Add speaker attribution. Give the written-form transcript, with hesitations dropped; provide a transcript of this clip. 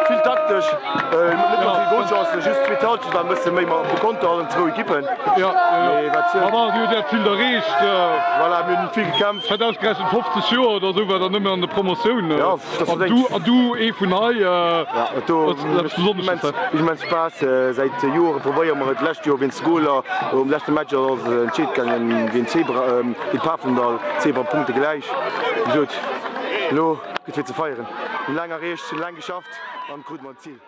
Speaker 1: Vill taktesch, net méi vill Golchancen, just zweet Halschent war e bësse méi mat op de Konto allen zwou Ekippen.
Speaker 2: Jo,
Speaker 1: Mee wat
Speaker 2: ma bon, Dir hutt Äert Zil erreecht.
Speaker 1: Voilà, mir hunn vill gekämpft.
Speaker 2: Ech hat ausgerechent 50 Joer oder esou war der nëmme an der Promotioun.
Speaker 1: Jo, dat
Speaker 2: An du, an du ee vun hei,
Speaker 1: Ja, dat do
Speaker 2: dat ass eppes Besonnesches, hä?
Speaker 1: mécht immens Spaass. Säit Joere probéiere mer et. D'lescht Joer wéinst Goler, um leschte Match ass et entscheet gaangen géint Zebra, géint Pafendall, Zebra Punkte gläich. Wéi gesot, elo gëtt fir ze feieren. Mir hunn laang erreecht, laang geschafft an krute mer d'Zil.